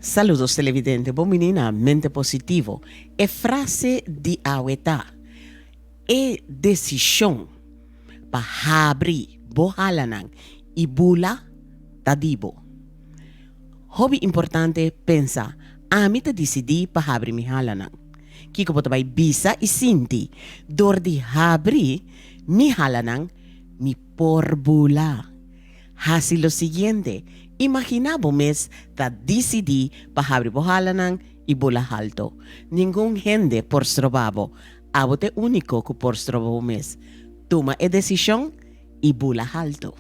Saludos televidente, bon bini na Mente Positivo. E frase di awe ta, E desishon pa habri bo halanan i bula ta di bo. Hopi importante pensa, Ami ta disidí pa habri mi halanan. Kiko bo ta bai bisa i sinti dor di habri mi halanan? Mi por bula. Hasi lo siguiente, Imaginá bo mes ta disidí pa habri bo halanan i bula halto. Ningun hende por stroba bo. Abo ta e úniko ku por stroba bo mes. Tuma e desishon i bula halto.